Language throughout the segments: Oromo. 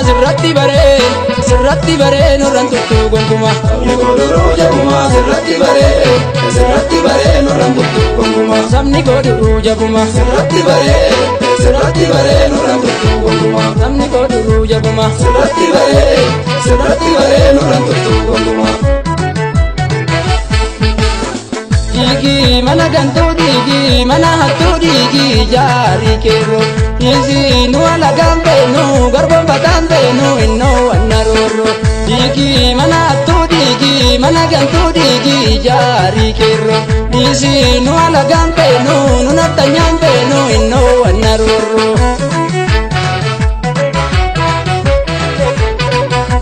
sirratti baree, sirratti baree nurraan tuttuu gonkumaa. Sabni godhuruu jabuma sirratti baree, sirratti baree nurraan tuttuu gonkumaa. Sabni godhuruu jabuma sirratti baree, sirratti baree nurraan tuttuu gonkumaa. Sabni godhuruu jabuma sirratti baree, sirratti baree nurraan tuttuu gonkumaa. Diigii mana gantuu, diigii mana hattuu, diigii jaarii keerroo. Dhiisii nu alagaan beenu, garboonfataan beenu, innoo wanna roorroo. Diigii mana hattuu, diigii mana gantuu, diigii jaarii keerroo. Dhiisii nu alagaan beenu, nu naftanyaan beenu, innoo wanna roorroo.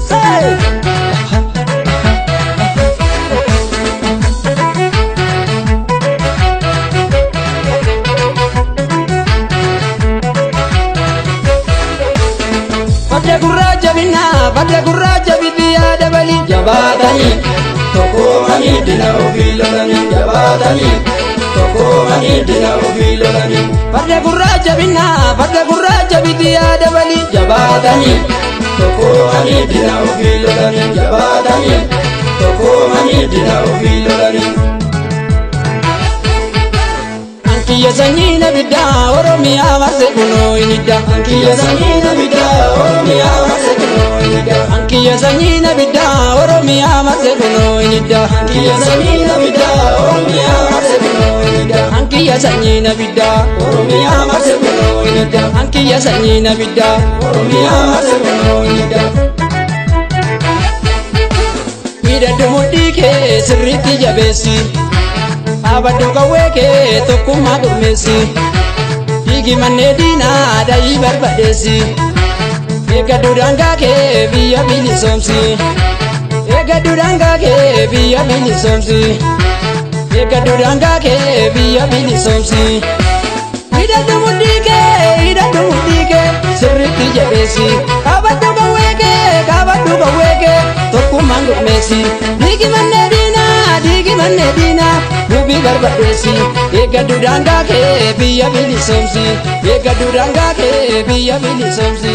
Say! Farda gurraacha binnaa, farda gurraacha biyyaa dabalii. Jabaatanii tokkoomanii dina ofii lolanii, jabaatanii tokkoomanii dina ofii lolanii. Farda gurraacha binnaa, farda gurraacha biyyaa dabalii. Jabaatanii tokkoomanii dina ofii lolanii, jabaatanii tokkoomanii dina ofii lolanii. Ankiyya sanyii nabiddaa, Oromiyaa marse kunoo inidda. Kiyya sanyii nabiddaa, Oromiyaa marse kunoo inidda. Ankiyya sanyii nabiddaa, Oromiyaa marse kunoo inidda. Kiyya sanyii nabiddaa, Oromiyaa marse kunoo inidda. Ankiyya sanyii nabiddaa, Oromiyaa marse kunoo inidda. Ankiyya sanyii nabiddaa, Oromiyaa marse kunoo inidda. Hidhadhu mudhii kee sirriitti jabeessi. Dhaabadhu qawwee kee tokkummaa gurmeessi. Diigi manneen diinaa dhayii barbadeessi. Eeggadhu daangaa kee biyya bilisoomsi. Eeggadhu daangaa kee biyya bilisoomsi. Eeggadhu daangaa kee biyya bilisoomsi. Hidhadhu mudhii kee, hidhadhu mudhii kee sirriitti jabeessi. Dhaabadhu qawwee kee, dhaabadhu qawwee kee tokkummaan gurmeessi. Diigi manneen diinaa, diigi manneen diinaa dubbii barbadeessi. Eeggadhu daangaa kee biyya bilisoomsi. Eeggadhu daangaa kee biyya bilisoomsi.